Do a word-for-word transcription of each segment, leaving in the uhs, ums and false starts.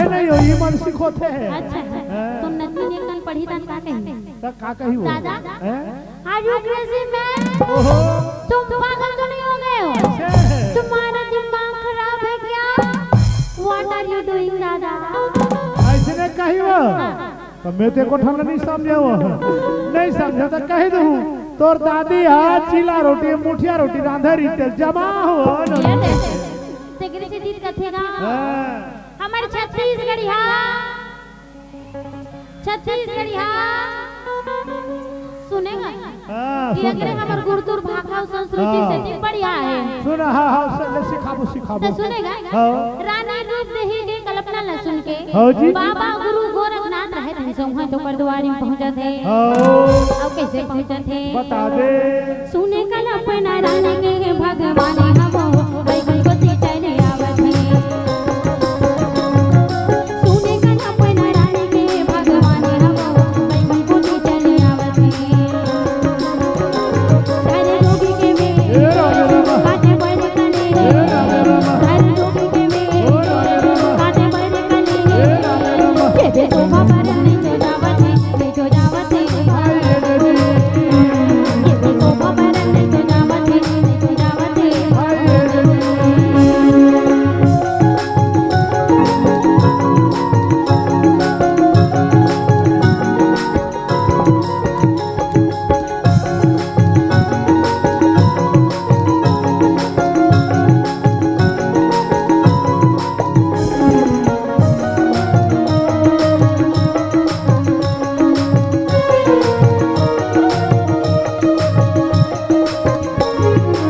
नहीं हो, ये मन सिखोथे है। अच्छा, हाँ। तुम नतनी ने कन पढ़ी तन का कही? त का कही हो? दादा, हैं? Are you crazy man? ओहो। तुम पागल तो नहीं हो गए हो? कैसे? तुम्हारा दिमाग खराब है क्या? What are you doing, दादा? ऐसे नहीं कही हो। हाँ। त मैं ते कोठा नहीं समझे हो। नहीं समझे त कह दूँ। तोर दादी हा चीला रोटी, मुठिया रोटी रांधे रहिथे, जमा हो। ये दे। तेकरे से दीद कथे ना। हाँ। हमर छत्तीसगढ़िया, छत्तीसगढ़िया सुनेगा हाँ, कि सुन अगरे रहे। हमर गुरतुर भाखा अउ संस्कृति हाँ। से नी बढ़िया है। सुन, हाँ, हाँ, सुन ले, सिखाबो, सिखाबो। तो सुनेगा? हाँ। रानी रूप देही के कल्पना ल सुन के हाँ जी। बाबा गुरु गोरखनाथ रहे थे, सोहा तो कर दुआरी पहुंचा थे। हाँ। अब कैसे पहुंचा थे? बता दे। सुने कल्पना रानी के भगवान हमो बैकुंठ कोती चले आवत हे। सुने कल्पना रानी के भगवान हमो बैकुंठ कोती चले आवत हे। हर रोगी के में हे राम राम। बाटे बैर कने हे। हे राम राम। हर रोगी के में ओ राम राम। बाटे बैर कने हे। हे राम राम। ये दे तो बाबा रानी जो जावत हे।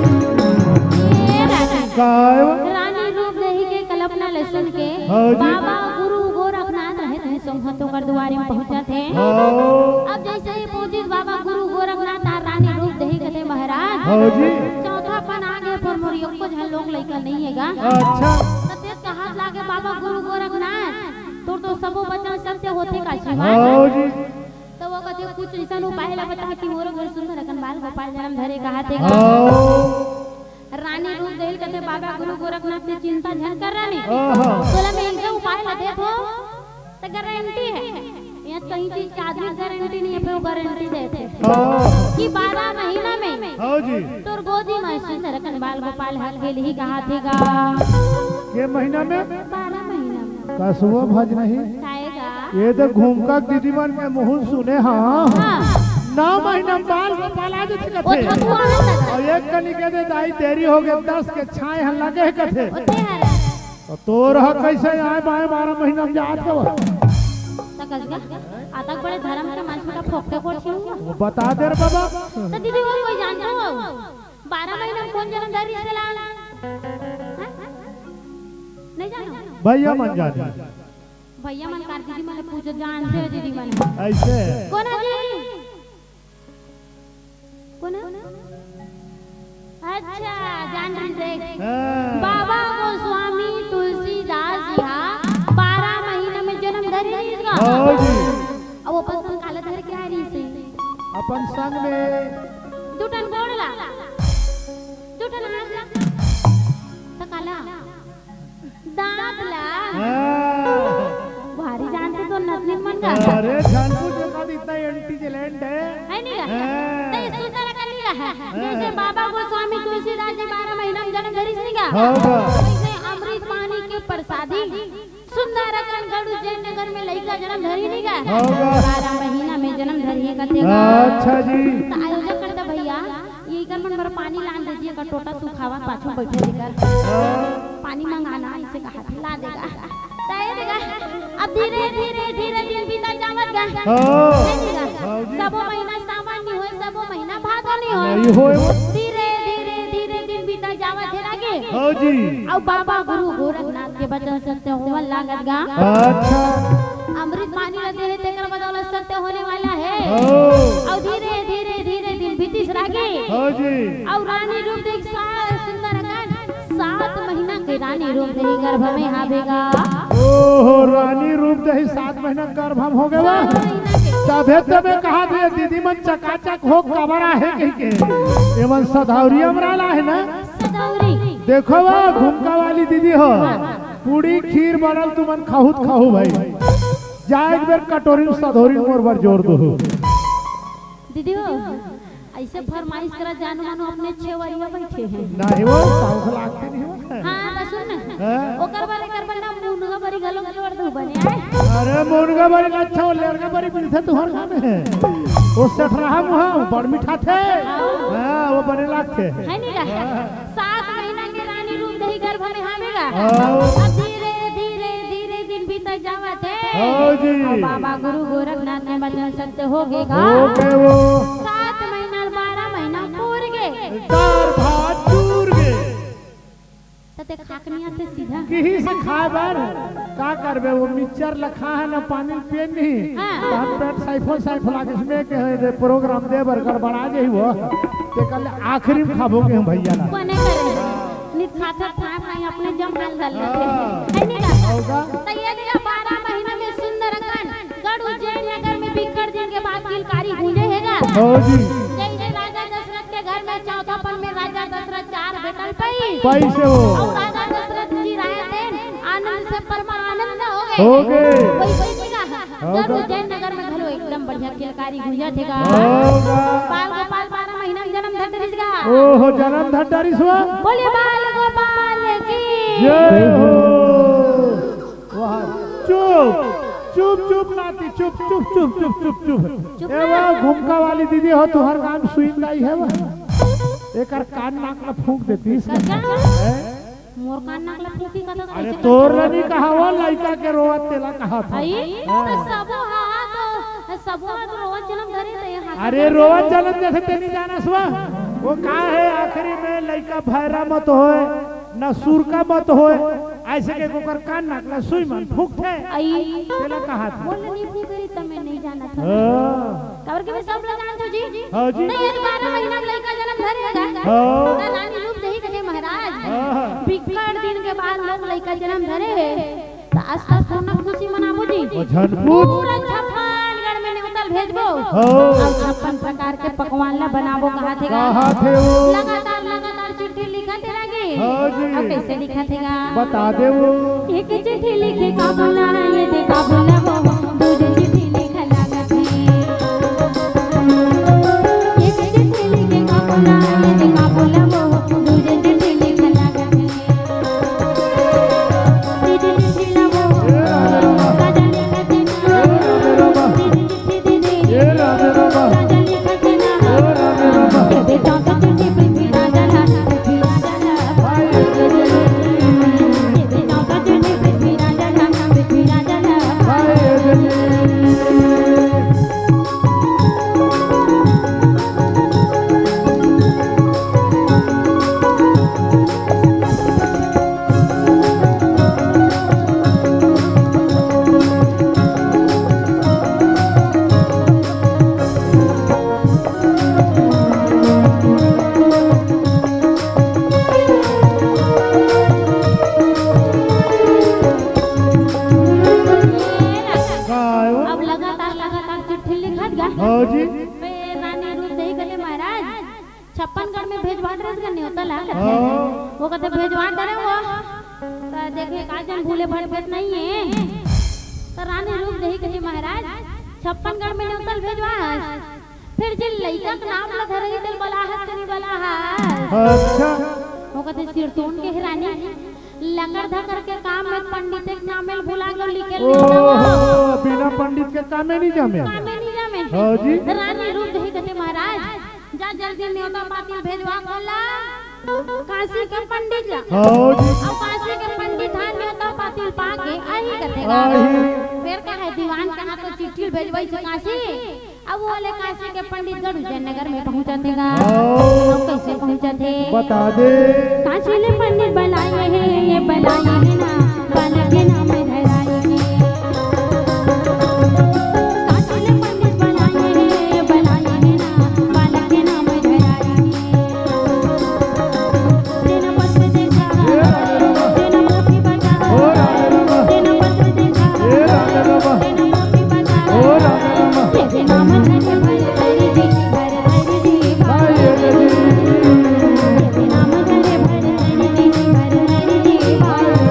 ये रानी, काय? रानी रूप देही के कल्पना ले सुन के हाँ जी। बाबा गुरु गोरखनाथ रहे थे, सोहा तो कर दुआरे में पहुंचा थे। हाँ। अब जैसे ही पहुंचिस बाबा गुरु गोरखनाथ आ रानी रूप देही कथे महाराज, हाँ जी। चौथा पन आगे पर मोर एको झन लोग लइका नहीं हे गा। अच्छा। त तें कहत लागे बाबा गुरु गोरखनाथ, तोर तो सबो बचन सत्य होथे का शिवा। हाँ जी। त वो कथे कुछ अइसन उपाय ला बता कि मोर घर सुंदर अकन बाल गोपाल जनम धरे कहाथे गा। हाँ। रानी रूप देही ल कथे बाबा गुरु गोरखनाथ तें चिंता झन कर रानी। हाँ, हाँ। तोला मैं एक उपाय ला देत हों। त गारंटी हे। इहाँ कहीं चीज के आदमी गारंटी नहीं हे, पर वो गारंटी देथे हाँ। कि बारह महीना में हाँ जी। तोर गोदी में सुंदर अकन बाल गोपाल ह खेलही कहाथे गा। के महीना में? बारह महीना में। कसुआ भज नहीं। खाएगा। ये तो घूमका दीदी मन के मुँह सुने हाँ। हाँ। नौ महीना में बाल गोपाल आ जाथे वो कथे। ठकुआ है ना। अउ एक कनी कथे दाई देरी हो गे, दस के छाँय ह लगे हे कथे। होते हैं। त तोर ह कइसे आय बाय बारह महीना में जात हवय? त कस गा, अतक बड़े धरम के मंच में का फोकटे कोठी हूँ। वो बता दे रे बाबा। त दीदी वो कोई जानत हो? बारह महीना में कोन जनम धरिस तेला? हाँ? नहीं जानो? भैया मन जाने। भैया मन का दीदी मन पूछो, जानते हो दीदी मन? अइसे। कोन हे जी? कोन? अच्छा, जान रही देख। हाँ। बाबा गोस्वामी तुलसीदास जी हा बारह महीना में जनम धरे रहिस गा। हाँ जी। अब अपन संग काला धर के आय रहिस हे? अपन संग में दू ठन गोड़ ला, दू ठन हाथ ला, त काला दांत ला। हाँ। भारी जानते तो नतनीन मन का। अरे, जानबूझ के कहा इतना intelligent है। है नहीं का? हाँ। तो ये सुंदर अकन नहीं का है। हाँ। जैसे बाबा गोस्वामी तुलसीदास जी बारह महीना में जनम धरिस नहीं का? हाँ, हाँ। वैसे अमृत पानी के प्रसादी सुंदर अकन गढ़ उज्जैन नगर में लइका जनम धरी नहीं का? हाँ, हाँ। बारह महीना में जनम धरी है कथे का? अच्छा जी। तो आयोजक करता भैया, ये कर मन बर पानी लान दे जी, का टोटा तू खावा पाछू बैठे जी कर। हाँ। पानी मंगाना, इसे कहा थे, ला देगा। त ये देगा। अब धीरे, धीरे, धीरे दिन बीता जावत गा। हाँ। है नहीं गा? हाँ जी। सबो महीना सावन नहीं होय, सबो महीना भादो नहीं होय। नहीं होय। धीरे, धीरे, धीरे दिन बीता जावत हे लागे। हाँ जी। अब बाबा गुरु गोरखनाथ के बचन सत्य होवन लागत गा। अच्छा। अमृत पानी ला दे हे, तेकर बदौलत सत्य होने वाला है। हाँ। अब धीरे, धीरे, धीरे दिन बीतिस लागे। हाँ जी। अब रानी रूप देख सा-, सुंदर अकन सात महीना के रानी रूप देही गर्भ में हावे गा। ओहो, रानी रूप देही सात महीना गर्भ में हो गवा। सात महीना के। तभे तो मैं कहा थे दीदी मन चकाचक हो कबरा है कह के। ये मन सधौरी अमराला है ना? सधौरी। देखो वो घुमका वाली दीदी हो। हाँ, हाँ। पूड़ी खीर बनल, तुमन खाहू त खाहू भाई। जा एक बेर कटोरी सधोरी मोर बर जोर दो। दीदी हो, ऐसे फरमाइश करा, जानो मानो अपने छेवरिया बैठे हैं। नहीं वो, साउस लागते नहीं हो। हाँ, तो सुन ना। हाँ? ओकर बर, एकर बर ना मुनगा बरी घलो जोर दो बने आए। अरे मुनगा बरी ना अच्छा, वो लेरगा बरी मिलथे तुहर गाँव में। वो सठरहा मुहा, वो बड़ मीठा थे। हाँ। हाँ, वो बने लागथे। है नहीं का? हाँ। सात महीना के रानी रूप देही गर्भ में हावे गा। हाँ। अब धीरे, धीरे, धीरे दिन बीता जावत हे। हाँ जी। अब बाबा गुरु गोरखनाथ के वचन सत्य हो गे गा। हो गे वो। सात महीना, बारह महीना पूर गे। दार भात चूर गे। त ते खाकनिया ते सीधा। किही से खाए बर का करबे? वो मिक्सचर ल खा हे ना, पानी ल पिए नहीं। हाँ। त हम पेट साइफो साइफो लागे इसमें के है, दे प्रोग्राम दे बर गड़बड़ा जाही वो। ते कल आखिरी में खाबो के हम भैया ला। कोने करे? नित खाथर था भाई अपने जम हाल डाल लेथे। हाँ। है नहीं का? होगा। त ये दिया बारह महीना में सुंदर अकन गढ़ उज्जैन नगर में बिक्कट दिन के बाद किलकारी गूंजे हे गा। हाँ जी। जैसे राजा दशरथ के घर में चौथापन में राजा दशरथ चार बेटन पई। पई से हो। अउ राजा दशरथ जी रहे थे, आनंद से परमानंद हो गे। हो गे। वही, वही जी का। हाँ, गढ़ हाँ। उज्जैन नगर में घलो एकदम बढ़िया किलकारी गूंजत हे गा। हाँ, हाँ। बाल गोपाल बारह महीना में जन्म धर डरिस गा। ओहो, जन्म धर डरिस हो। बोलिए बाल गोपाल की। जय हो। वाह। चुप, चुप, चुप नाती, चुप, चुप, चुप, चुप, चुप, चुप। चुप ए ना। वो घुमका वाली दीदी हो, तुहर काम सुई लाई है वो। एकर कान नाक ला फूंक देती इसका। का, का? हैं? मोर कान नाक ला फूंकी का तो अरे कैसे तोर ला करता? नहीं कहा वो लइका के रोवत तेला कहा था। आई? हाँ। तो सबो हा, तो सबो हा तो रोवत जन्म धरे तो ये हाथ अरे रोवत जन्म जैसे ते नहीं जाना सुआ। वो का है आखिरी में लइका भैरा मत होए, ना सुरका मत होए, ऐसे के ओकर कान नाक ला सुई मन फूंकथे। आई। तेला कहा था। बोल नहीं फूंक रही तो मैं नहीं जाना था। हाँ। काबर के मैं सब ला जानथों जी। हाँ जी। नहीं, ये तो बारह महीना में लइका जन्म धरे हे गा। हाँ। तो रानी रूप देही कथे महाराज। हाँ। बिक्कट दिन के बाद लोग लइका जन्म धरे हे। तो आज तक पूर्ण खुशी मनाबो जी। ओ झनपुर। पूरा छप्पन गढ़ में नेवता ल भेजबो। हाँ। अउ छप्पन प्रकार के पकवान ला बनाबो कहा थे गा। कहा थे वो। लगातार, लगातार चिट्ठी लिखत हे गा। हाँ जी। अब कैसे लिखत हे गा? बता दे वो। एक चिट्ठी लिखे का बोला, ये दे का बोला वो, दूजे चिट्ठी लिखे लागत हे। एक चिट्ठी लिखे का बोला, ये दे का बोला वो, दूजे चिट्ठी लिखे लागत हे। तीजे चिट्ठी ला वो, राजा लिखत हे ना। तीजे चिट्ठी दे दे। राजा लिखत हे ना। का आयो? अब लगातार, लगातार चिट्ठी लिखत गा। हाँ जी। बे रानी रूप देही कथे महाराज, छप्पन गढ़ में भेजवा डरेस गा नेवता ला। हाँ। वो कथे भेजवा डरे वो। त देखे का जन भूले भटकत नहीं हे। त रानी रूप देही कथे महाराज, छप्पन गढ़ में नेवता ल भेजवा। फिर जे लइका के नाम ला धरही तेल बलाहस के नहीं बलाहस। अच्छा। वो कथे सिरतोन के हे रानी, लकर धकर के काम में पंडित के नाम में भुला के लिखे ओहो, लिखा। बिना पंडित के कामे नहीं जामे। कामे नहीं जामे। हाँ जी। रानी रूप देही कथे महाराज, जा जल्दी नेवता पाती ल भेजवा कोला काशी के पंडित ला। हाँ जी। अब काशी के पंडित हा नेवता पाती ल पाके आही कथे गा। आही। फिर का है दीवान कहा तो चिट्ठी भेजवाई से काशी। अब वो ले काशी के पंडित गढ़ उज्जैन नगर में पहुंचत हे गा। हाँ। अब कैसे पहुंचत हे? बता दे। काशी ले पंडित बलाए हे, ये बलाए हे ना, बालक के नाम धराए हे। काशी ले पंडित बलाए हे, ये बलाए हे ना, बालक के नाम धराए हे। तेना पत्र देखा, तेना पोथी बचा, तेना पत्र देखा, तेना पोथी बचा, तेरे नाम धरे भर हरि जी, भर हरि जी, भर हरि जी। तेरे नाम धरे भर हरि जी, भर हरि जी, भर हरि जी।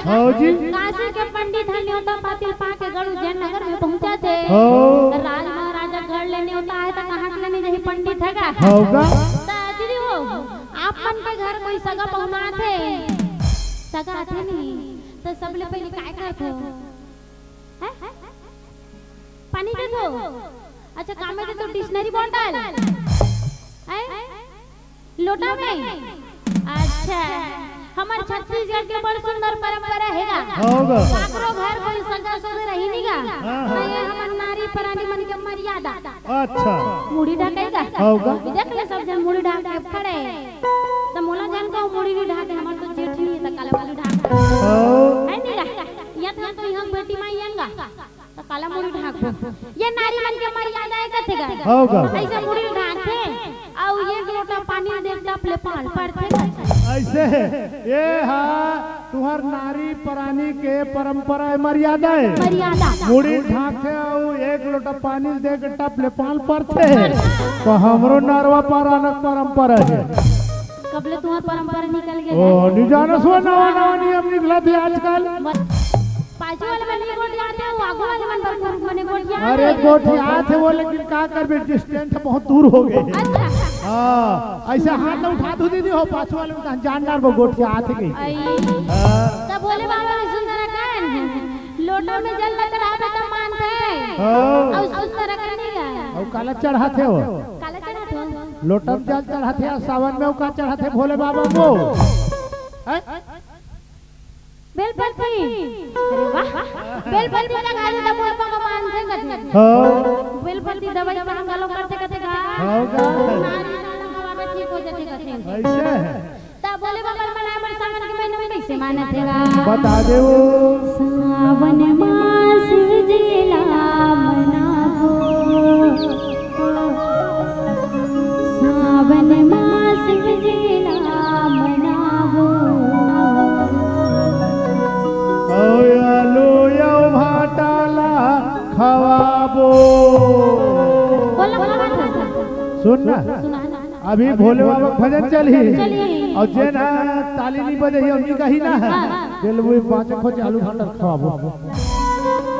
हव जी। काशी के पंडित ह नेवता पाती ल पाके गढ़ उज्जैन नगर में पहुंचा थे। हव। त राज महाराजा गढ़ ले नेवता आए त कहाँ के लेने जाही पंडित ह का? हव का? त दीदी हो, आप मन के घर कोई सगा पहुना आथे, सगा आथे नहीं, त सबले पहले काय करथे? हैं? पानी देथो? अच्छा, का में देथो? Dictionary bottle? हैं? लोटा में? अच्छा, हमर छत्तीसगढ़ के बड़ सुंदर परंपरा हे गा। हव गा। काकरो घर कोई सगा सोदे रही नहीं गा। हाँ, हाँ। त ये हमर नारी परानी मन के मर्यादा। अच्छा। मुड़ी ढाके गा। हव गा। देख ले सब झन मुड़ी ढाक के खड़े। त मोला झन कहू मुड़ी नहीं ढाके, हमर तो जेठ नहीं हे त काला मुड़ी ढाक। हव। हे नहीं गा? या तो, या तो यहाँ बेटी माई आएंगा। त काला मुड़ी ढाकबो। ये नारी मन के मर्यादा हे कथे गा। हव गा। अइसे मुड़ी ढाकथे, अउ एक लोटा पानी दे टप ले पाल पड़थे गा। अइसे हे, ये हा तुहर नारी परानी के परंपरा हे, मर्यादा हे। मर्यादा। मुड़ी ढाकथे अउ एक लोटा पानी दे के टप ले पाल पड़थे। त हमरो नरवा परानक परंपरा हे। कब ले तुहर परंपरा निकल गे ओ, गा? नहीं जाना सो नवा नवा नियम निकलथे आजकल। मत-, पाछू वाले मन नहीं गोठियाथे, वो आगू वाले मन बर कुरुक मने गोठियाथे। अरे गोठियाथे वो, लेकिन का करबे, distance बहुत दूर हो गे। अच्छा। हाँ, अइसे हाथ ल उठा दू दीदी हो, पाछू वाले मन जान डार वो गोठियाथे कही। आई। हाँ। त भोले बाबा में सुंदर अकन, लोटा में जल ल चढ़ाबे त मानथे। हाँ। अउ सुंदर अकन नहीं गा। अउ काला चढ़ाथे वो? काला चढ़ाथे वो? लोटा में जल चढ़ाथे, अउ सावन में अउ का चढ़ाथे भोले बाबा को? हैं? बेलपत्ती। अरे वाह। बेलपत्ती चढ़ाथे त भोले बाबा मानथे कथे। हाँ। बेलपत्ती दवाई काम घलो करथे कथे गा। हाँ गा। नारी साला गवा में ठीक हो जाथे कथे। अइसे हे। त भोले बाबा ल मनाए बर सावन के महीना में कइसे मानथे गा? बता दे वो। सावन मास जेला मनाबो। सावन मास जेला मनाबो। अउ आलू अउ भांटा ला खवाबो। बोला, बोला, बोला। सुन ना। सुना ना। अभी भोले बाबा के भजन चलही। चलही। अउ जेन ह ताली नहीं बजाही, ओमनी कही ना हे। हाँ। चल वो पाँच खोज आलू भांटा खवाबो।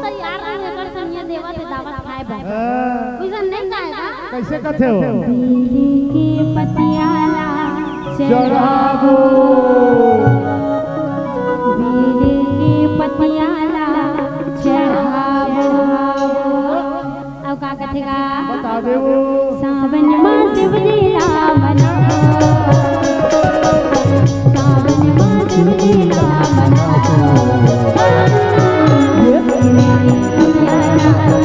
तैयार रहे, एकर संग ये देवा दे दावत खाए बर। हाँ। वइसन नहीं खाए ना। कइसे कथे वो? बेली के पतिया ला चढ़ाबो। चढ़ाबो। बेली के पतिया ला चढ़ाबो। अउ का कथे गा? बता दे वो। सावन मा शिव जी ला मनाबो। सावन मा शिव जी ला मनाबो। सावन मा गंगा जी ला लाबो।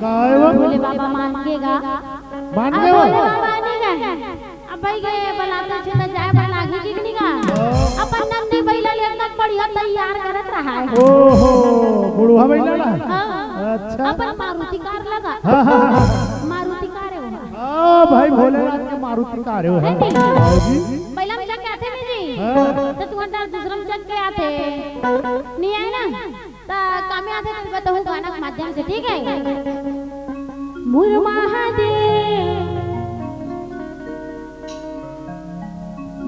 काय वो? भोले बाबा मान गे गा। मान गे वो? भोले बाबा नहीं गा। अब भाई गे बलाते छे त जाए बर लागी कि नहीं गा? हाँ। अपन नंदी बइला ले एकदम बढ़िया तैयार करत रहा हे। ओहो, बुढ़वा बइला ला? हाँ। अच्छा। अपन मारुति कार लगा। हाँ, हाँ, हाँ। मारुति कार हे वो। हाँ भाई, भोलेनाथ के मारुति कार हे वो। है नहीं? हाँ जी। बइला में चढ़ के आथे नहीं जी? हाँ। त तू अंदर दूसरा में चढ़ के आथे। नहीं आए ना? त कामे आथे त बताहूँ गाना के माध्यम से, ठीक हे? मोर महादेव,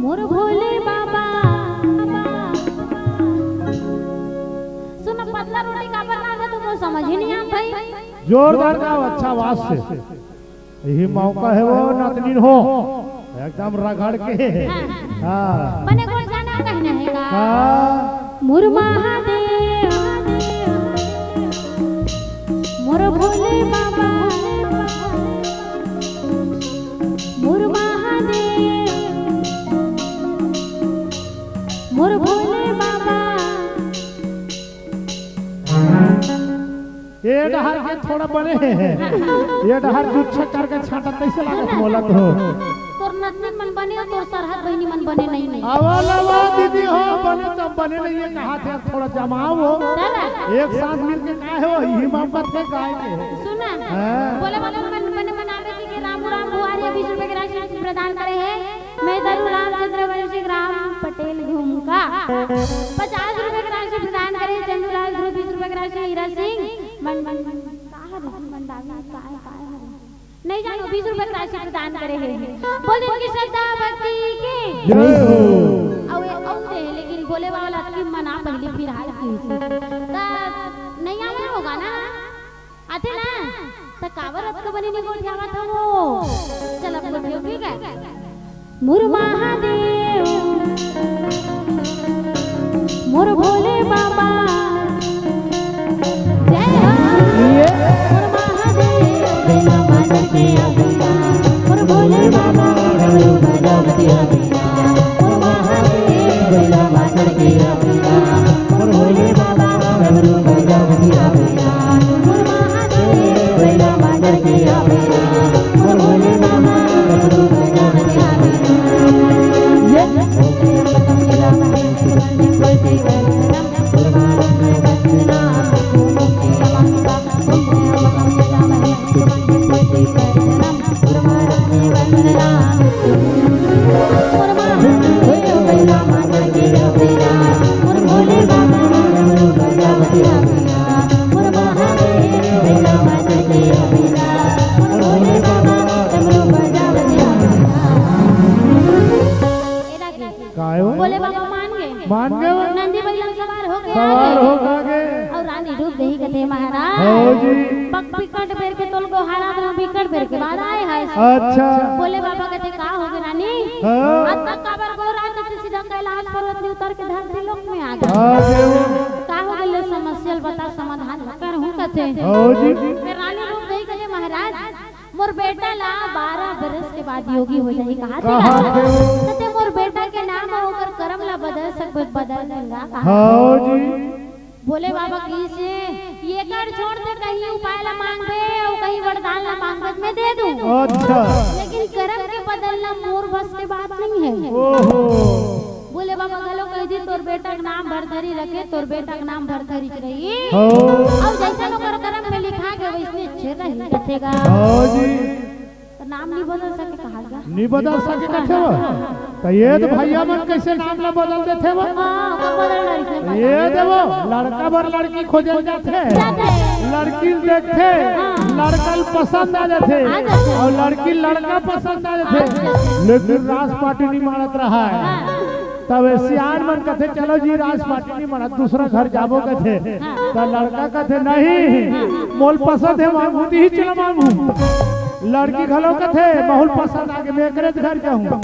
मोर भोले बाबा। सुन, पतला रोटी काबर ना दे, तुमको समझ ही नहीं आता भाई। जोरदार गाओ, अच्छा आवाज से। यही मौका हे वो नतनीन हो। एकदम रगड़ के। हाँ। हाँ। बने गोठ गाना कहना हे का? हाँ। मोर महादेव, मोर भोले बाबा, मोर महादेव, मोर भोले बाबा। ये डहर के थोड़ा बने हे। ये डहर गुच्छा करके छांटत कइसे लागत मोला तो। तोर नतनीन मन बने अउ तोर सरहद बहिनी मन बने नइ हे। अवा लवा दीदी हो, बने त बने नइ हे, कहाथे थोड़ा जमाव हो। दादा। एक साथ मिलके काय हो, हिम्मत के गाय के। सुना। हाँ। बोले वाला मन बने मनावे के, के रामू राम बुआरी बीस रुपए के राशि प्रदान करे हे। मैं दरू रामचंद्र वंशी ग्राम पटेल घूमका पचास रुपए के राशि प्रदान करे, चंदूलाल ध्रुव बीस रुपए के राशि, हीरा सिंह मन, मन, मन, का हरे? मंडावी, काय, काय हरे? नहीं जानो, बीस रुपए के राशि प्रदान करे हे। बोल दिन की श्रद्धा भक्ति की। जय हो। अउ ये अउ दे, लेकिन बोले वाला की मना पहले फिलहाल की। त नहीं आवे होगा ना? आथे ना? त काबर अतका बने नइ गोठियावत हवो? चल, अब गोठियो, ठीक हे? मोर महादेव, मोर भोले बाबा, जय हो। मोर महादेव, भैया माता के अभिया, मोर भोले बाबा, डमरू बजावतिया भैया, मोर महादेव, भैया माता के अभिया, मोर भोले बाबा, डमरू बजावतिया भैया। काय हो? भोले बाबा मान गे। मान गे वो? नंदी बैला सवार होके सवार आगे। होके आगे। अउ रानी रूप देही कथे महाराज। हाँ जी। पग बिकट बेर के तोल गोहारा तो बिकट बेर के बाद आए हस। अच्छा। भोले बाबा कथे का होगे रानी? हाँ। अतका काबर गोहरात हस, सीधा कैलाश पर्वत ले उतर के धरती लोक में आगे। हाँ देव। का होगे ले समस्या ल बता, समाधान करहूँ कथे। हाँ जी। फेर रानी रूप देही कथे महाराज, मोर बेटा ला बारह बरस के बाद योगी हो जाही कहाथे। कहाथे। कथे मोर बेटा के नाम अउ ओकर करम ला बदल सकबे, बदल देंगा कहा। हाँ जी। भोले बाबा कहिसे, येकर छोड़ दे, कहीं उपाय ला मांगबे अउ कहीं वरदान ला मांगबे त मैं दे दूँ। अच्छा। लेकिन करम के बदलना मोर बस के बात नइ हे। ओहो। भोले बाबा घलो कहि दिस, तोर बेटा के नाम भरथरी रखे, तोर बेटा के नाम भरथरी रही। हो। अउ जइसन ओकर करम में लिखा गे, वइसने अच्छे रही, कथे गा। हो जी। त नाम नइ बदल सके, कहा गा। नइ बदल सके, कथे वो। त ये तो भैया मन कइसे नाम ला बदल देथे वो? हाँ, ओकर बदल डरिस हे, ये देखो, लड़का बर लड़की खोजे जाथे, जाथे। लड़की ल देखथे, हाँ। लड़का ल पसंद आ जाथे, आ जाथे। अउ लड़की लड़का पसंद आ जाथे। आ जाथे। लेकिन रास पार्टी नइ मानत रहय। हाँ। तब सियान मन कथे, "चलो जी, रास पार्टी नइ मानत, दूसरा घर जाबो," कथे। हाँ। त लड़का कथे, "नहीं, हाँ। मोल पसंद हे, मांगहूँ त इही चला मांगहूँ।" लड़की घलो कथे, "मोल पसंद आगे, मैं एकरेच घर जाहूँ।"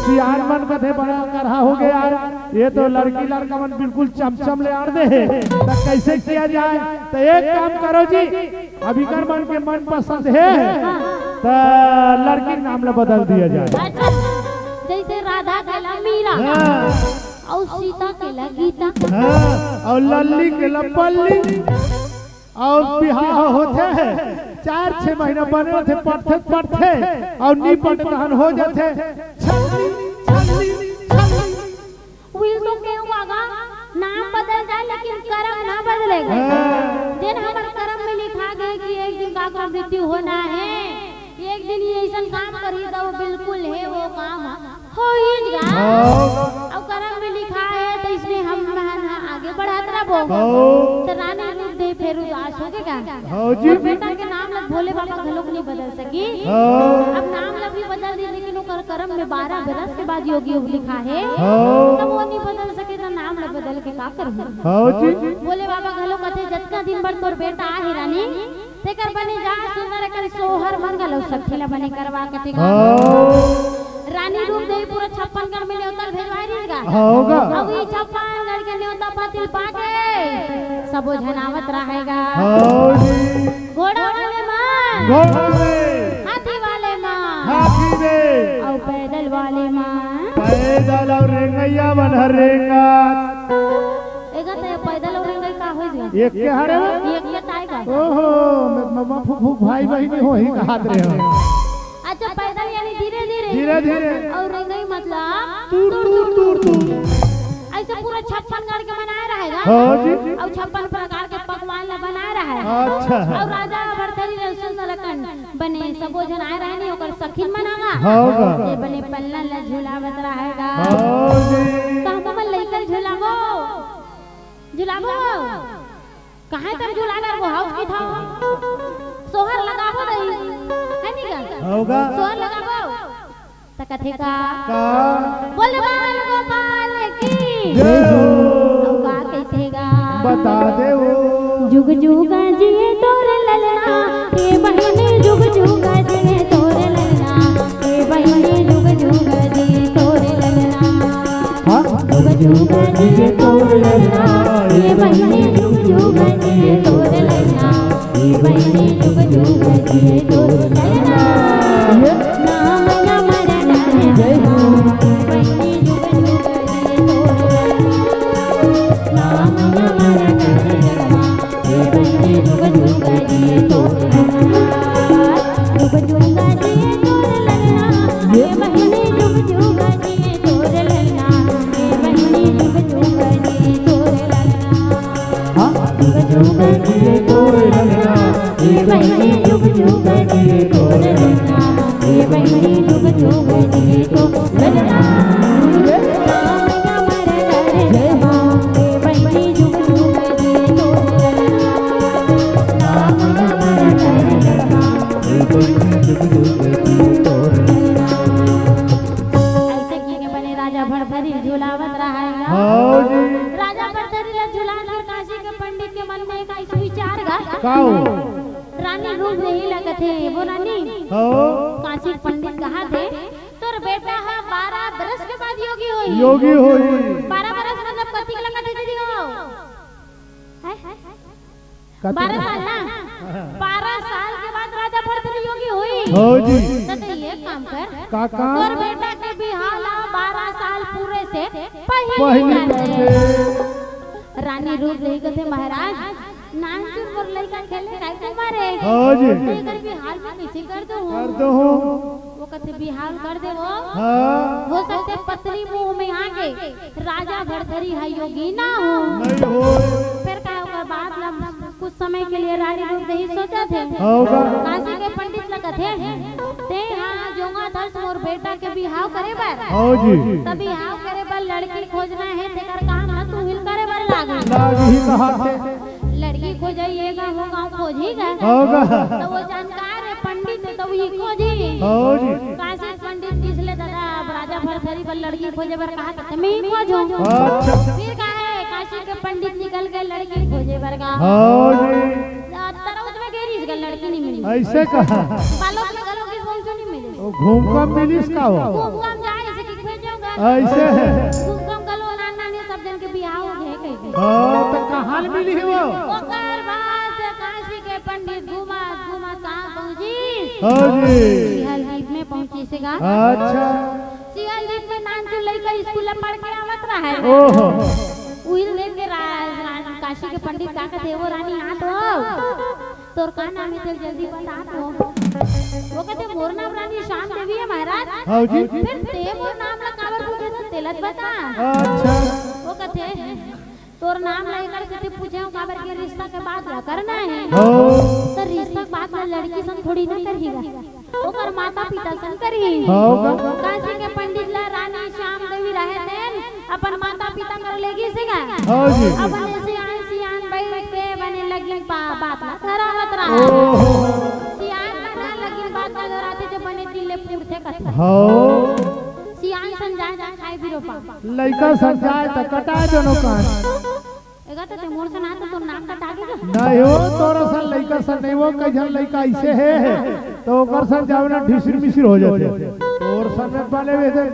सियान मन कथे, "बड़ा करहा होगे यार, ये तो लड़की लड़का मन बिल्कुल चमचम ले आड़ दे हे, त कइसे किया जाए?" त एक काम करो जी, अब इकर मन के मन पसंद हे, हाँ। त लड़की के नाम ला बदल दिया जाए। अच्छा, जइसे राधा के ला मीरा, हाँ। अउ सीता के ला गीता। हाँ, अउ लल्ली के ला पल्ली, अउ बिहाव होथे, चार छह महीना बने होथे, पटथे पटथे, अउ नइ पटे तहन हो जाथे छल्ली, छल्ली, छल्ली। उही तो केहेंव गा, नाम बदल जाए लेकिन करम ना बदले गा। हाँ। जेन हमर करम में लिखा गे कि एक दिन काकरो मृत्यु होना हे, एक दिन ये अइसन काम करही, त वो बिल्कुल हे, वो काम होही गा। हाँ। अउ करम में लिखा हे, त इसने हम मन ह आगे बढ़त रहिबो। हाँ। त रानी रूप देही फेर उदास होगे गा। हाँ जी। मोर बेटा के नाम ल भोले बाबा घलोक नइ बदल सकिस। हाँ। अब नाम ल भी बदल दिस, लेकिन ओकर करम में बारह बरस के बाद योगी अब लिखा हे। हाँ। तब वो नइ बदल सके, त नाम ल बदल के का करहूँ? हाँ जी। भोले बाबा घलो कथे, "जतका दिन बर तोर बेटा आहे रानी, तेकर बने जा सुंदर अकन सोहर मंगल अउ सखी ल बने करवा," कथे। हाँ। रानी घर में नेवता भेजवाए रहिस गा। हव गा। अउ ई छप्पन गढ़ के नेवता पाती ल पाके सबो झन आवत रहय गा। हव जी। घोड़ा वाले मन, घोड़ा में। हाथी वाले मन, हाथी में। अउ पैदल वाले मन, पैदल अउ रेंगइया मन हर रेंगत। एगा त पैदल अउ रेंगई का होइस गा? एक के हरे हो? एक के ताय गा। ओहो, म-, म-, म-, फुक, फुक भाई बहिनी होही कहत रहे हो। अच्छा, पैदल यानी धीरे धीरे। धीरे धीरे। अउ रेंगई मतलब तूर, तूर, तूर, तूर। अइसे पूरा छप्पन गढ़ के मनाए रहय गा। हव जी। अउ छप्पन प्रकार के पकवान ला बनाए रहय। अच्छा। अउ राजा भरथरी ल सुंदर अकन बने सबो झन आए रहय नी, ओकर सखिन मन ह गा। हव गा। ए बने पल्ला ला झुलावत रहय गा। हव जी। त हमन लइका ल झुलाबो, झुलाबो। कहाँ तर झूला कर वो हाउस की था? सोहर लगाबो नहीं, है नी गा? हव गा। सोहर लगाबो। त कथे का? का? बोल बाल गोपाल की। जय हो। अउ का कहिथे गा? बता दे वो। जुग जुग जिए तोर ललना, ए बहिनी जुग जुग जिए तोर ललना, ए बहिनी जुग जुग जिए तोर ललना। हाँ? जुग जुग जिए तोर ललना, ए बहिनी जुग जुग जिए तोर ललना, ए बहिनी जुग जुग जिए तोर ललना। ये? नाम अमर करे जय हो। ए बहिनी जुग जुग जिए तोर ललना। नाम अमर करे जय हो। ए बहिनी जुग जुग जिए तोर ललना। जुग जुग जिए तोर ललना। ए बहिनी जुग जुग जिए तोर ललना। ए बहिनी जुग जुग जिए तोर ललना। हाँ। जुग जुग जिए तोर ललना। ए बहिनी जुग जुग जिए तोर ललना। ए बहिनी जुग जुग जिए तोर ललना। जय हो। अइसे कहिके बने राजा भरथरी झुलावत रहय गा। हव जी। राजा भरथरी ला झुला के काशी के पंडित के मन में एक आइस विचार गा। का हो? रानी रूप देही ला कथे, वो रानी। हव। काशी के पंडित कहथे, तोर बेटा ह बारह बरस के बाद योगी होही। योगी होही। बारह बरस मतलब कतिक ला कथे दीदी हो? हैं? कतिक बारह ला? साल ना? बारह साल के बाद राजा भरथरी योगी होही। हव जी। त तैं एक काम कर। का काम? तोर बेटा के बिहाव ला बारह साल पूरे से पहिली पहिली कर दे। कर दे। रानी रूप देही कथे, महाराज, नानचुन मोर लइका खेले खाए के उमर हे। हव जी। तेकर बिहाव में कइसे कर दो? कर दो। वो कथे बिहाव कर देवो। हाँ। हो सकथे पत्नी मुंह में आके राजा भरथरी ह योगी ना हो। नहीं हो। फेर का ओकर बात ला कुछ समय के लिए रानी रूप देही सोचथे। हव गा। काशी के पंडित ला कथे, तें हा जोंगा धरस मोर बेटा के बिहाव करे बर। हव जी। त बिहाव करे बर लड़की खोजना हे, तेकर काम ला तुही ल करे बर लागही। लागही कहथे। लड़की खोजइया गाँव गाँव खोजही गा। हव गा। त वो जानकार हे पंडित हे, त उही खोजही। हव जी। काशी पंडित कहिस ले दादा, अब राजा भरथरी बर लड़की खोजे बर कहा त मैं ही खोजों। अच्छा। फेर का हे, काशी के पंडित निकल गे लड़की खोजे बर गा। हव जी। तरौत में गे रहिस गा, लड़की नहीं मिली। अइसे कहा? बालोद में घलो गे घूम के नहीं मिली। वो घूम के मिलिस का वो? घूम के जाए, अइसे कि खोजों गा। अइसे। घूम के घलो नान नान सब झन के बिहाव हो गे कहिके। हाँ, त कहाँ मिली हे वो? ओकर बाद काशी के पंडित घूमत घूमत कहाँ पहुँचिस? हव जी। सिहल दीप में पहुँचिस गा। अच्छा। सिहल दीप में नानचुन लइका स्कूल ले पढ़ के आवत रहय। ओहो। उही ल देख के रा-, रा-, काशी के पंडित का कथे, वो रानी आ तो। तोर का नाम हे, तेला जल्दी बता तो। वो कथे, मोर नाम रानी श्याम देवी हे महाराज। हव जी। फेर तें मोर नाम ला काबर पूछे हस, तेला तो बता। अच्छा। वो कथे, तोर नाम ला एकर सेती पूछे हंव, काबर के रिश्ता के बात ला करना हे। हव। त रिश्ता के बात ला लड़की संग थोड़ी ना करही गा। ओकर माता पिता संग करही। हव गा। काशी के पंडित ला रानी श्याम देवी रहे तेन अपन माता पिता कर ले गिस गा। हव जी। अब बने सियान सियान बइठ के बने लगिन बा-, बात ला धरावत रहा। ओहो। सियान मन लगिन बात ला धराथे जो बने दिल ले पूरथे कथे। हव। सियान सन जाए त खाए बिरोपा। लइका सन जाए त कटाए दोनों कान। एगा त ते मोर सन आत तो नाक कटा गे गा। नहीं हो, तोर सन लइका सन नहीं हो, कई झन लइका अइसे हे, त ओकर सन जावे ना ढिसिर मिसिर हो जाथे। तोर सन में बने हुए थे।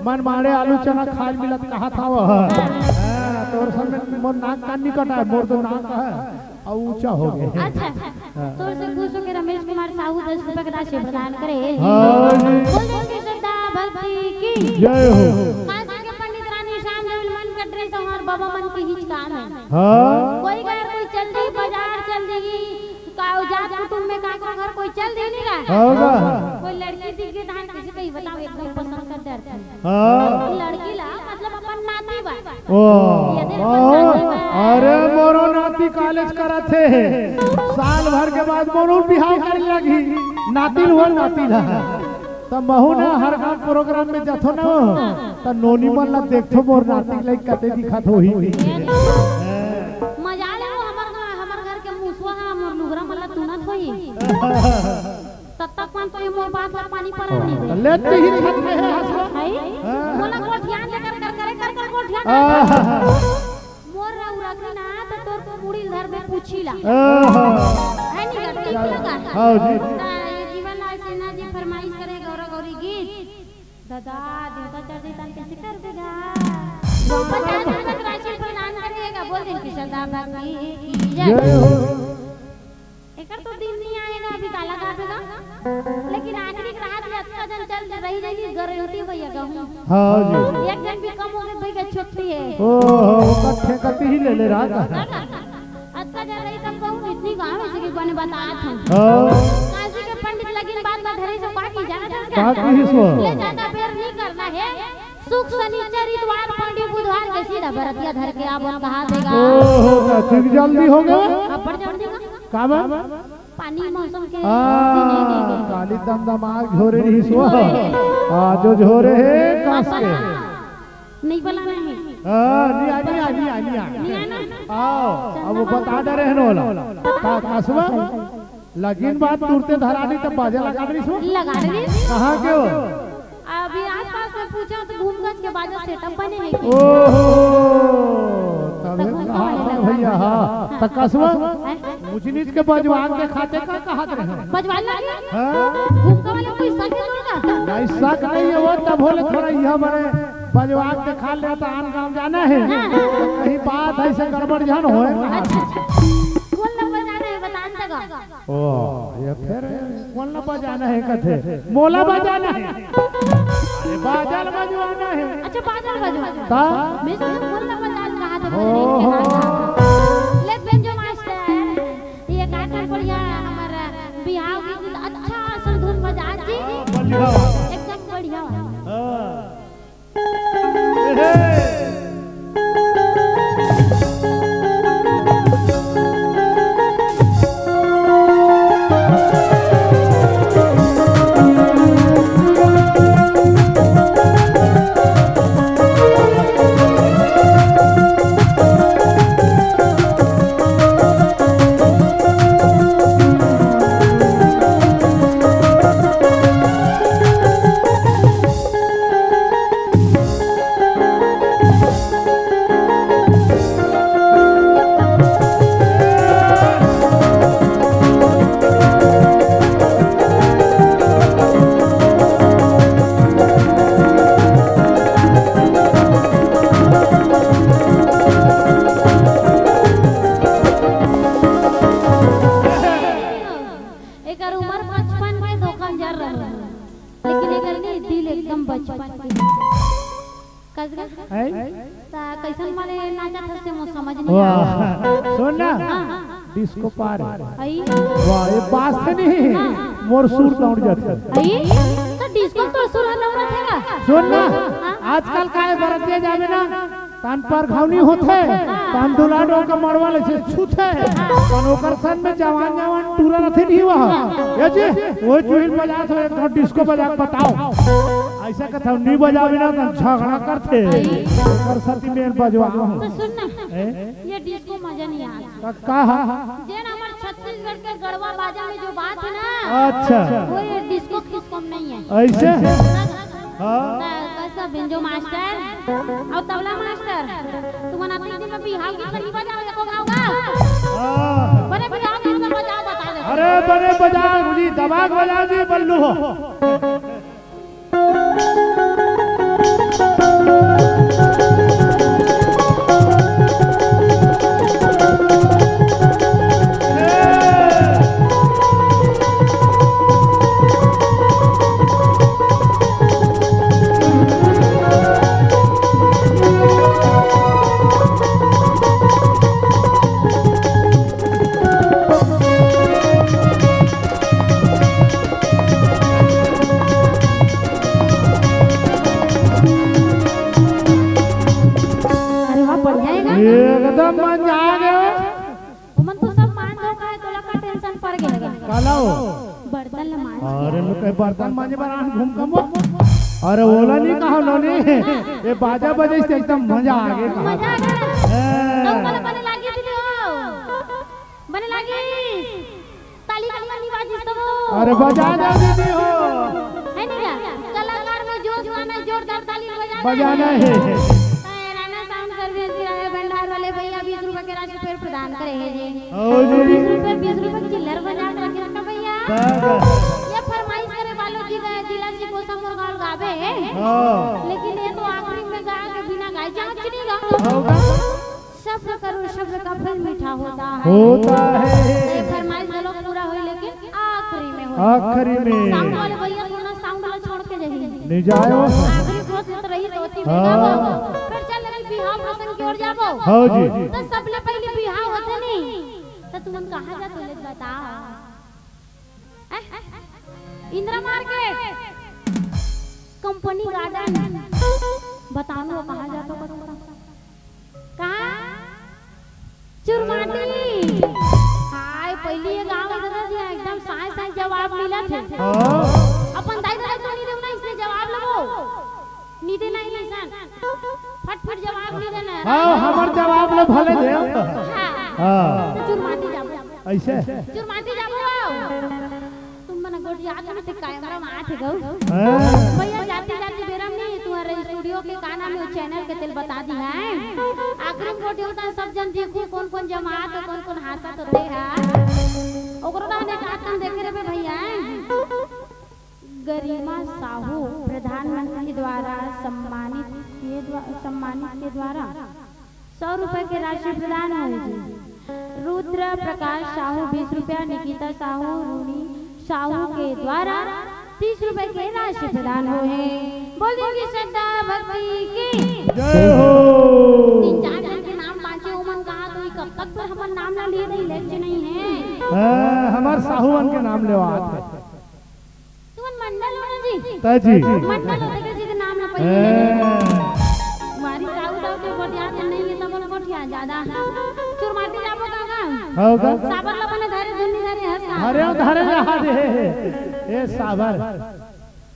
मन माड़े आलू चना खाए मिलत कहा था वह। हाँ, तोर सब में मोर नाक कान नहीं कटा है, मोर तो नाक है, अब ऊंचा हो गया। अच्छा, हाँ। तोर से खुश होके रमेश कुमार साहू दस रुपए के राशि प्रदान करे। हाँ जी। बोल दो कि श्रद्धा भक्ति की जय हो। काशी के पंडित रानी श्याम देव मन कट रहे तो हमारे बाबा मन की हिचकान है। हाँ। कोई घर कोई चल दी, बाजार चल दी, का जात कुटुंब में काकरो घर कोई चल दी नहीं रहा। होगा। कोई लड़की दिख गई तो हाँ, किसी का ही बताओ, एकदम पसंद कर डरती। हाँ। लड़की ला, मतलब अपन नाती बा। ओ, यदि अपन ओ, नाती बा। अरे मोरो नाती कॉलेज करत हे। साल भर के बाद मोरो बिहाव करे लगी। नाती हुआ नाती ला। त महू ना हर गांव प्रोग्राम में जाथो ना, त नोनी मन ला देखथो मोर नाती ला कते दिखत होही। मजा ले वो हमर, हमर घर के मुसवा हा, मोर लुगरा मन ला तुनत होही। तब तक मन तो ये मोर बात ला पानी पड़न नहीं दे। लेते ही छत में है हंसवा। है? हाँ। मोला गोठियान दे कर, कर, करे कर, कर गोठियान। आहा। मोर रउरा की ना तो तोर मुड़ी धर में पूछी ला। आहा। है नहीं गा, ठीक लगा? हाँ जी। ता ये जीवन लाल सिन्हा जी फरमाइश करे गौरा गौरी गीत। दादा, देवता चढ़ जाई तन कैसे कर देगा? पचास रुपए की राशि प्रदान करेगा, बोल दे कि श्रद्धा भक्ति की जय। जय हो। एकर तो दिन नहीं आएगा, अभी काला का देगा। लेकिन आखिरी रात में अतका जन चल रही रहेगी, गारंटी भैया कहूँ। हाँ जी। एक दिन भी कम हो गए, भैया छुट्टी है। ओ, हो, कट्ठे कट्टी ही ले ले रहा था। अतका जन रही तब कहूँ, इतनी गाँव है, इसी के बने बतात हूँ। हाँ। काशी के पंडित लगिन बात में धरे से का की जाना था का? का की सो? ले ज्यादा बेर नहीं करना है। सुख, शनिचर, इतवार, पंडी, बुधवार के सीधा बरतिया धर के आप कहा देगा। ओहो, का ठीक जल्दी हो गया? अब्बड़ जल्दी का? का बा? पानी मौसम के आ, दिन है, दिन है। काली दमदमाग झोरे रही सो। झोरे। आ, जो झोरे है, कस के। नहीं बोला नहीं। आ, नहीं आ, नहीं आ, नहीं आ, नहीं आ। नहीं आना। आओ, अब वो बता दे रहे हैं वाला। का, कसबा? लगिन बात तुरते धरा नहीं, तब बाजा लगा रही सो। लगा रही। कहाँ के हो? अभी आसपास में पूछा तो घूमगंज के बाजा सेटअप बने हैं कि? ओहो, तबे तब कहा हमको था लगा। भैया, हाँ। हाँ। त कसबा? हैं? ऊंच नीच के बजवान के खाते का कहत रहे? बजवान लगे? हाँ? घूमका वाले कोई शक है तोर का? नहीं, शक नहीं है, वो तब बोले थोड़ा यह बड़े बजवान के खा ले तो आन गाँव जाना है। हाँ। कहीं बात ऐसे गड़बड़ जान होए। अच्छा, अच्छा। कौन नंबर जाना है, बता न तक। ओ, ये फिर कौन ला बजाना है कथे? मोला बजाना है। अरे, बाजा ला बजवाना है। अच्छा, बाजा ला बजवाना है। ता? मैं सोचा कौन ला बजाना कहा था, ओ, बजने के हो। हाथ। ले बेंजो मास्टर, ये का कर बढ़िया हमारा बिहाव की अच्छा सुन धुन बजा जी। बढ़िया। एकदम बढ़िया। हाँ। एकर उम्र पचपन के धोखा जर रहे, लेकिन एकर नहीं, दिल एकदम बचपन के। कसगा? हैं? ता कैसन मारे नाचत हस से मोर समझ नहीं वाह। आया। सुन ना, हाँ। डिस्को पार है। आई। वाह, ये बास से नहीं, हाँ। मोर सुर दौड़ जाते। आई? तो डिस्को तो सुर है, नौरत है ना? सुन ना, हाँ। आजकल का है बरतिया जावे ना, तन पर घाव नहीं होते, हाँ। तन दुलान ओकर मड़वा ले से छूते, हाँ। तन ओकर सन में जवान जवान टूरा रथे नहीं हुआ। हाँ। ये जी, वो चुहिल बजा तो एक घंट डिस्को बजा के बताओ। ऐसा कथा नहीं बजावे ना, तो झगड़ा करते। आई। ओकर सती में बजवा। तो सुन ना, ए? ये डिस्को मजा नहीं आता। का, का हा? जेन हमर छत्तीसगढ़ के गढ़वा बाजा में जो बात है ना, अच्छा। वो ये डिस्को किसको में नहीं है। ऐसे? हाँ। त-, कैसा बेंजो मास्टर और तबला मास्टर, तुमन अतनी दिन में बिहाव की कहीं बजाओ, एको गाओ गा? हाँ। बने बिहाव की सब बजाओ, बता दे। अरे बने बजाओ जी, दबा के बजाओ जी, बल्लू हो। अरे, मैं कहे बर्तन मांजे बर आन घूम कमो। अरे, ओला नहीं कहा नोनी। ये बाजा बजे से एकदम मजा आ गया कहा। मजा आ गया। ए। तो बोले, बने लागी दीदी हो। बने लागी। ताली का नहीं बाजिस तो वो। अरे, बजा दे दीदी हो। है नहीं क्या? कलाकार में जोश लाना है, जोरदार ताली बजाना बजाना है। है। तो ये राणा साउंड सर्विस किराया भंडार वाले भैया बीस रुपए के राशि फिर प्रदान करे हैं जी। ओ जी। बीस रुपए, बीस रुपए की चिल्लर बजा के रखे रखा भैया। बस। ये फरमाइश करे वालों की गए जिला जी को समर गाल गावे है। हाँ। लेकिन ये तो आखिरी में गा के बिना गाए जांच नहीं गा। हाँ। सब्र करो, सब्र का फल मीठा होता है। होता है। ये फरमाइश वालों पूरा हुई, लेकिन आखिरी में होई। आखिरी में। साउंड वाले भैया थोड़ा साउंड वाला छोड़ के जाइए। नहीं जाओ। आखिरी कोशिश तो रही तो होती हाँ। बेटा वो। फिर चल अभी बिहाव प्रसंग की ओर जाबो। हाँ जी। तो सबले पहले बिहाव होते नहीं। तो तुमन कहाँ जाते ले बताओ? हैं? इंदिरा मार्केट, कंपनी गार्डन, बताओ वो कहाँ जाता पता? कहाँ? चुरमाटी। हाय, पहली ये गाँव में दादा जी एकदम साय साय जवाब मिला थे। हाँ। अपन दाई दाई तो नहीं देना, इसने जवाब लगो। नींदे नहीं निशान। फट फट जवाब नहीं देना है। हाँ, हमर जवाब ले भले दे। हाँ। हाँ। तो चुरमाटी जाबो। ऐसे? चुरमाटी जाबो। तुम मन गोठियात में ते कैमरा में आत हे गऊ। हाँ। भैया, जाती जाती बेरा में तुम्हारे स्टूडियो के का नाम है, चैनल के तेल बता दी है। आखिरी में गोठियात सब जन देखू कौन कौन जमात हो, कौन कौन हासत होते हैं। ओकरो दाने का तुम देखे रहे भैया। गरिमा साहू प्रधानमंत्री द्वारा सम्मानित के द्वा-, सम्मानित के द्वारा सौ रुपए के राशि प्रदान होए हे। रुद्र प्रकाश साहू बीस रुपया, निकिता साहू, रूनी साहू के द्वारा तीस रुपए के राशि प्रदान होए हे। बोल दीजिए श्रद्धा भक्ति की जय हो। तीन चार जन के नाम बांचे, ओमन कहा तो कब तक फिर हमर नाम ला लिए नहीं, लेके नहीं है। हाँ, हमर साहू मन के नाम लेवा आत है। तुमन मंडल हो ना जी? तय जी। मंडल हो तो किसी के नाम ना पहले ले ले। हैं। हमारी साहू दाऊ के गोठिया से नहीं है, तब गोठिया ज्यादा। चुरमाटी जाबो काका? हो का? साबर ला बने धरे, दुन्नी धरे, हंस का। धरे, धरे रहा रे। ए साबर।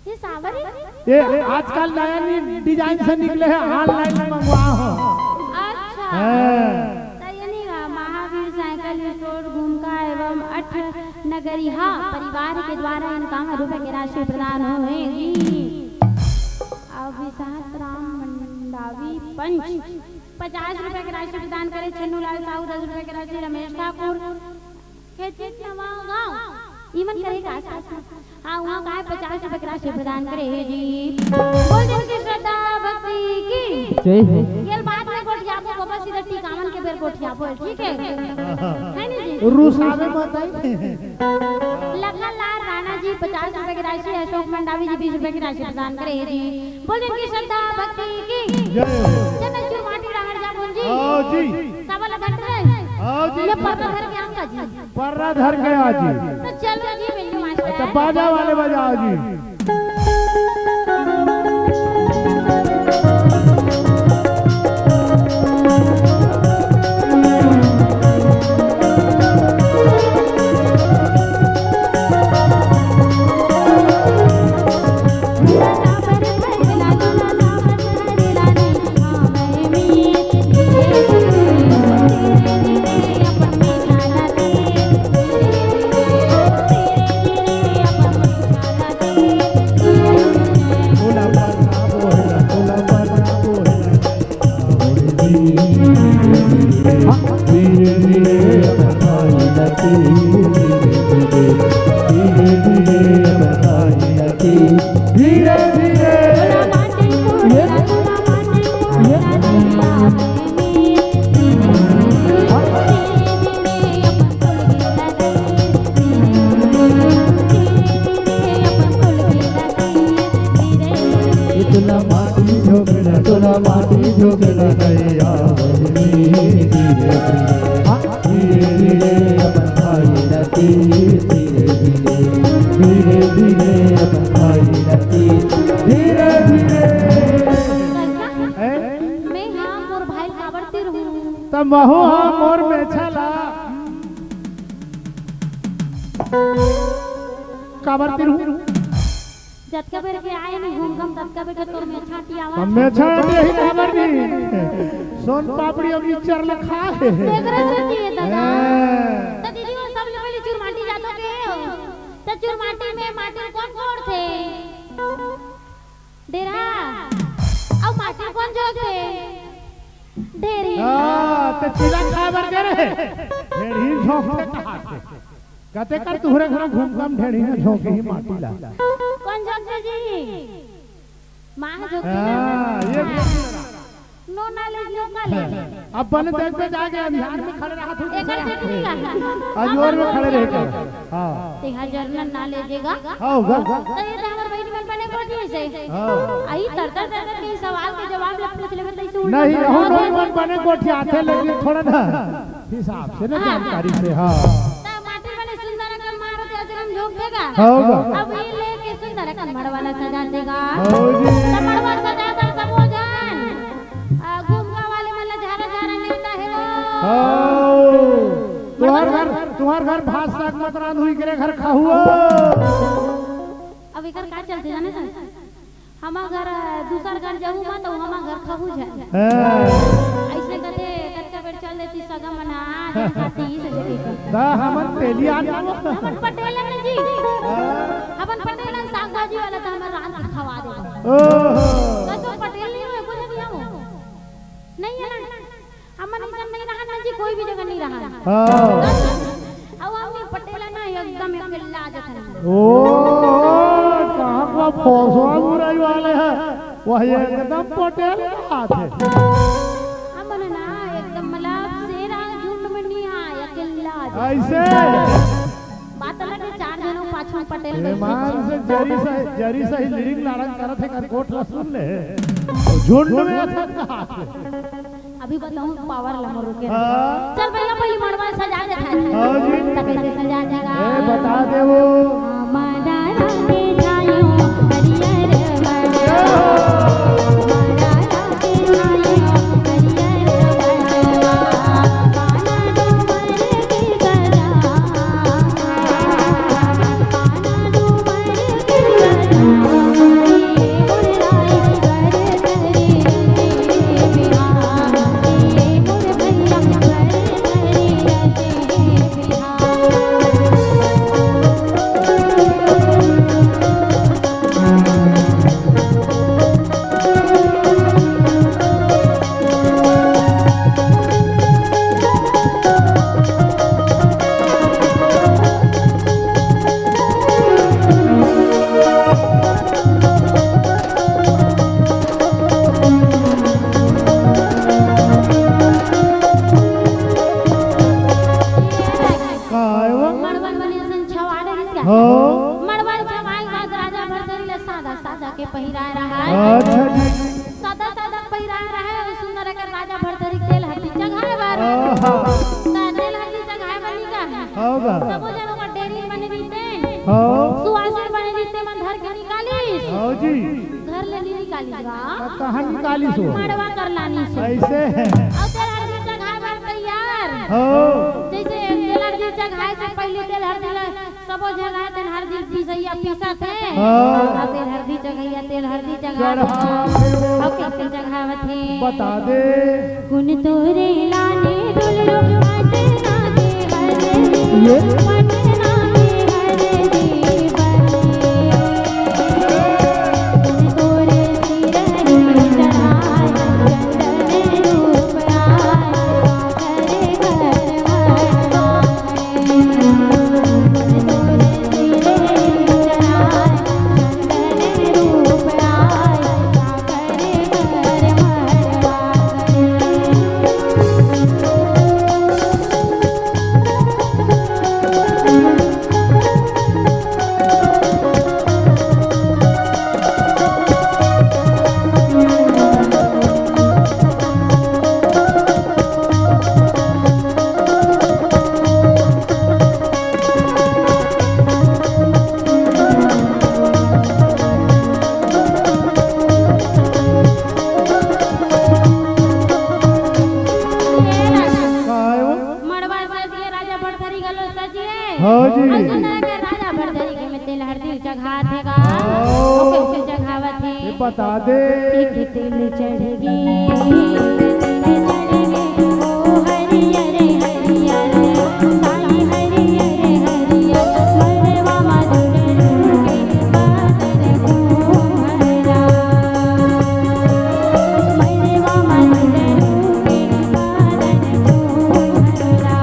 ये साबर है? ये आजकल नया नी डिजाइन से निकले हैं, ऑनलाइन में मंगवा हो। अच्छा। हैं। त ये नहीं रहा, महावीर साइकिल स्टोर घूमका एवं अठ नगरिहा परिवार के द्वारा इनका रुपए की राशि प्रदान होएगी। अब विशांत राम मंडावी पंच पचास रुपए की राशि प्रदान करे, छन्नू लाल साहू दस रुपए की राशि, रमेश ठाकुर खेचित नवा गांव, इमन करे का आसपास में। हाँ, वहाँ का है पचास रुपए की राशि प्रदान करे हे जी। बोल दे उनकी श्रद्धा भक्ति की। जय हो। ये बाद में गोठियाबो, बाबा सीधा टीकावन के बेर गोठियाबो, ठीक है? है ना जी? रूस आवे मत आई। लखन लाल राणा जी पचास रुपए की राशि, अशोक मंडावी जी बीस रुपए की राशि प्रदान करे हे जी। बोल दे उनकी श्रद्धा भक्ति की। जय हो। चंदन चुरमाटी राहड़ जा बोल जी। आओ जी। साबल घट रहे। आओ जी। ये पर्रा धर के आऊंगा जी। पर्रा धर के आ जी। तो चलो जी, मिल्लू मास्टर। अच्छा, बाजा वाले बजाओ जी। धीरे धीरे अपन भाई लगे, धीरे धीरे, धीरे धीरे अपन भाई लगे, धीरे धीरे। इतना माटी झोंकना, तोला माटी झोंकना नहीं आवत रे, धीरे धीरे। हाँ, धीरे धीरे अपन भाई लगे, धीरे धीरे, धीरे धीरे अपन भाई लगे, धीरे धीरे। हैं? मैं हाँ मोर भाई काबर तिर हूँ। त महू हाँ मोर मेछा ला। काबर तिरहूं? जतका बेर के आए नहीं घूम घाम, ततका बेर के तोर मेछा अटियावत हे। मेछा अटियाही काबर नहीं? सोन पापड़ी अउ मिक्सचर ला खा हे। तेकरे सेती हे दादा। हाँ। त दीदी, वो सबले पहले चुरमाटी जाथो के हो? त चुरमाटी में माटी कोन फोड़थे? डेरहा। अउ माटी कोन झोंकथे? ढेरी। हाँ, त चीला खाए बर गे रहे। ढेरी झोंकथे कहाथे। कते कर तुहरे घर घूम घाम ढेरी न झोंकही माटी ला। कोन झोंकथे जी? माँ झोंकथे। हाँ, ये नो knowledge, no knowledge। अब बने देख के जाके अंधियार में खड़े रहा तू। एकर सेती नहीं रहा। अंजोर में खड़े रहे कर। हाँ। तेहा general knowledge हे गा। हाँ, होगा। त ये तो हमर बहिनी मन बने गोठियाथे। हाँ। अई तरतर तरतर के सवाल के जवाब ला पूछ लेबे त इसे उल्टा नहीं, जवाब अहू दे। नौजवान बने गोठियाथे, लेकिन थोड़ा ना हिसाब से ना, हाँ। जानकारी से, हाँ। त माटी बने सुंदर अकन मारो ते अजरम झोंक देगा। होगा। अब ये लेके सुंदर अकन मड़वा ला सजा देगा। हाँ जी। त मड़वा सजा दे सबो झन। आ, घूमगा वाले मन ला झारा झारा नेवता हे वो। हाँ। तुहर घर, तुहर घर भात साग मत रांधहूं, एकरे घर खाहूं। अब एकर का चलथे जाने त? हमर घर, दूसर घर जाहूं मैं त हमर घर खाहूं झन। हाँ। अइसे कथे, कतका बेर चल देती सगा मन, आ, झन खाती, अइसे कथे। त हमन तेली आन हमन पटेल हन जी। हाँ। हमन पटेल हन, साग भाजी वाला त हमन रांध के खवा देबो। ओहो। त तो पटेल नहीं हो, कुछ नहीं हो। नहीं है ना। हमन इधर नहीं रहन ना जी, कोई भी जगह नहीं रहन। हाँ। अउ हमनी पटेल ना एकदम अकेल्ला आ जाथन। ओ, कहाँ का फोसवा बुराई वाले हैं, वह एकदम पटेल का हाथ है। हमन ना एकदम मतलब शेर आ झुंड में नहीं आए, अकेल्ला आ जाथन। ऐसे? बात अलग है, चार जनों पाछू पटेल बैठे ईमान हैं। से जरी सही, जरी सही लिरिंग लारंग करत हे, कर गोठ ला सुन ले। झुंड में अथक हाथ। अभी बताऊं पावर ला मोर रुके। हाँ। चल भैया, पहले मड़वा सजा दे था। हाँ जी। तब कैसे सजा जाएगा? ए, बता दे वो। हमारा रंग जायो हरियर मड़वा। हमारा रंग जायो हरियर मड़वा। काय वो? मड़वा बने असन छवा रहिस का? हो। मड़वा छवाय के बाद राजा भरथरी ले सादा सादा के पहिराय रहय। अच्छा जी। सादा सादा पहिराय रहय, अउ सुंदर अकन राजा भरथरी तेल हरदी चघाय बर। आहा। त तेल हरदी चघाय बर निकल। हो गा। सबो जन ओकर डेरी बने रहिथे। हो। सुवासिन बने रहिथे, मन धर के निकालिस। हो जी। घर ले नी निकालिस गा। त कहाँ निकालिस वो? मड़वा कर लानिस। ऐसे है। अउ तेल हरदी चघाय बर तैयार। हो। जैसे तेल हरदी चघाय से पहले तेल हरदी ला सबो झन आए तेल हरदी पिसैया पीसत हे। हाँ। अउ तेल हरदी चघैया तेल हरदी चघा। चढ़ा। अउ कैसे चघावत हे? बता दे। गुन तोरे लाने दुलरो पटना के हरदी, ये? पटना के हरदी बने। गुन तोरे सिरही चढ़ाए, चंदन रूप आए, तिल चघात हे गा। ओ। ओके, ओके चघावत हे। ये बता दे। एक तिल चढ़ गे, तिल चढ़ गे, ओ हरियर हरियर, साई हरियर हरियर, मड़वा म दुलरू के बादन कोहरा। मड़वा म दुलरू के बादन कोहरा।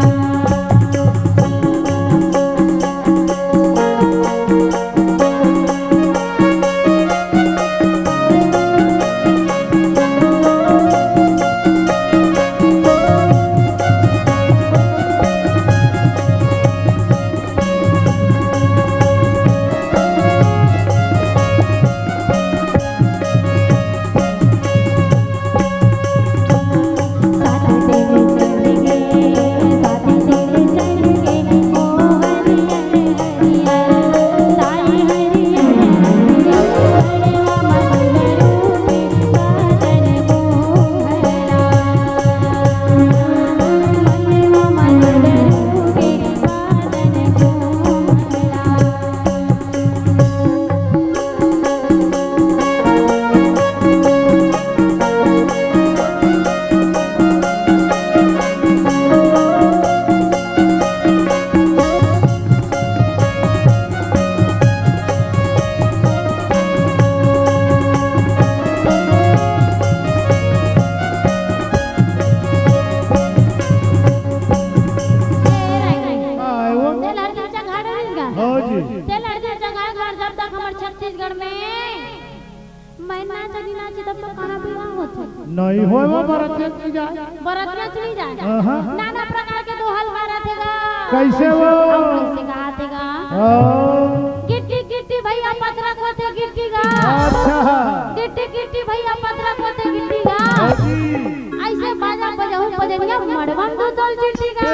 आय वो। तेल हर दिन चघा डालिस गा। हाँ जी। तेल हर दिन चघा के बाद जब तक हमर छत्तीसगढ़ में मैं नाच नहीं नाची तब तक कहाँ विवाह होथे? नहीं होय वो बरतिया नहीं जाय। बरतिया नहीं जाय। आहा। नाना प्रकार के दोहा गाथे गा। कैसे वो? अउ कैसे गाथे गा? हाँ। गिट्टी गिट्टी भैया पथरा कोथे गिट्टी गा। अच्छा। गिट्टी गिट्टी भैया पथरा कोथे गिट्टी गा। हाँ जी। अइसे बाजा बजाहू बजनिया मड़वा म दू तोल चिट्ठी गा।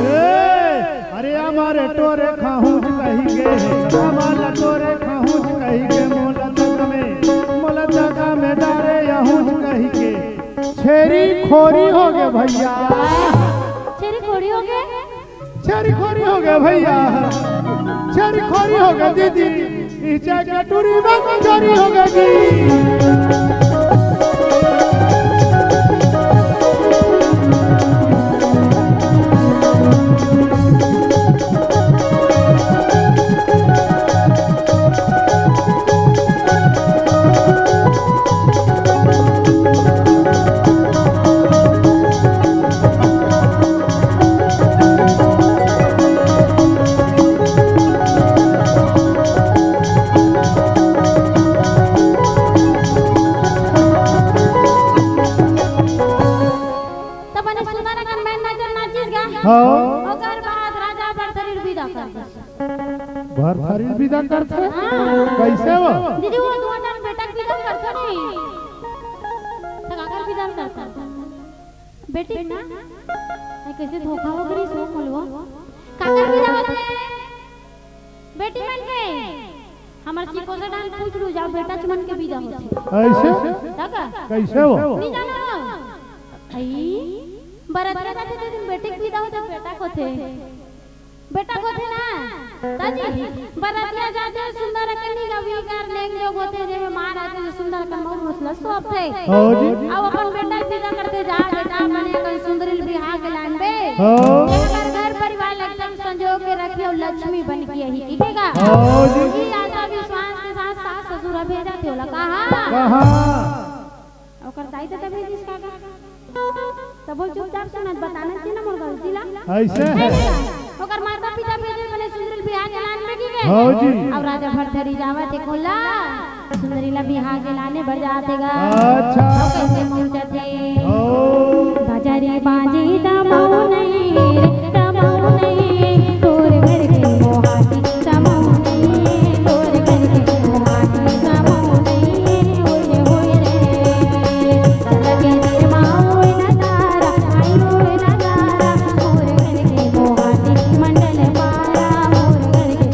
ए, अरे हमारे टोरे खाहूं कही के, हमारा टोरे खाहूं कही के, मोला जग में, मोला जग में डारे आहूं कही के। छेरी खोरी हो गे भैया। छेरी खोरी हो गे? छेरी खोरी हो गे भैया। छेरी खोरी हो गे दीदी। ई चाय के टूरी में चोरी हो गे जी। त बने सुंदर अकन मैं नजर नाचिस गा। हाँ। ओकर बाद राजा भरथरी ल बिदा कर दिस। भरथरी ल बिदा करथे? हाँ। कैसे वो? दीदी, वो दू ठन बेटा के बिदा करथे नहीं। त काकर बिदा करथे? बेटी ना? ए, कैसे धोखा हो गई सो बोलवा? काकर बिदा होथे? बेटी मन के। हमर चिकोसा डान पूछ लू जा, बेटा चमन के बिदा होथे। ऐसे? त का? कैसे हो? नहीं जानो। आई, बरतिया जाथे ते दिन बेटी के बिदा होथे, बेटा कोथे। बेटा कोथे ना? ताजी, बरतिया जाथे सुंदर कनी का वीकर नेंग जोग होथे, जेमे मां रहिथे जो सुंदर कन मउर मुसलस सोवथे। हाँ जी। अउ अपन बेटा के बिदा करथे, जा बेटा, बने कन सुंदरी ल बिहा के लानबे। हाँ। एकर घर परिवार ल एकदम संजो के रखी अउ लक्ष्मी बन के आही, ठीक हे का? हाँ जी। ई आशा विश्वास के साथ सास ससुर ह भेजथे ओला कहाँ? कहाँ? ओकर दाई ददा भेजिस का? तब बोल चुपचाप सुनत, बताना चाहिए ना मोर गलती ला। ऐसे हे। ओकर माता पिता भेजे बने सुंदरी ल बिहा के लानबे की के? हाँ जी। अब राजा भरथरी जावत हे कोला। सुंदरी ला बिहाव के लाने बर जाथे गा। अच्छा। अउ कइसे पहुंचत हे? ओ। बाजा रे बाजे त मऊ नइ रे, त मऊ नइ, तोर घर के मोहाटी त मऊ नइ, तोर घर के मोहाटी त मऊ नइ, होय रे होय रे। चल के निरमा होय न तारा, आई होय न तारा, मोर घर के मोहाटी मंडल पारा, मोर घर के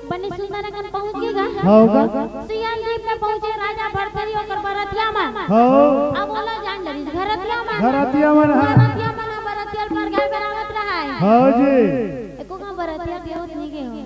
बने सुंदर अकन पहुंच गे गा। हव गा। सियान द्वीप में पहुंचे राजा भरथरी ओकर बरतिया मन। हव। अब ओला जान डरिस घरतिया मन। घरतिया मन, हाँ। घरतिया मन बरतिया ल परघाय बर आवत रहय। हव जी। एको गांव बरतिया गेवत नइ गे हो।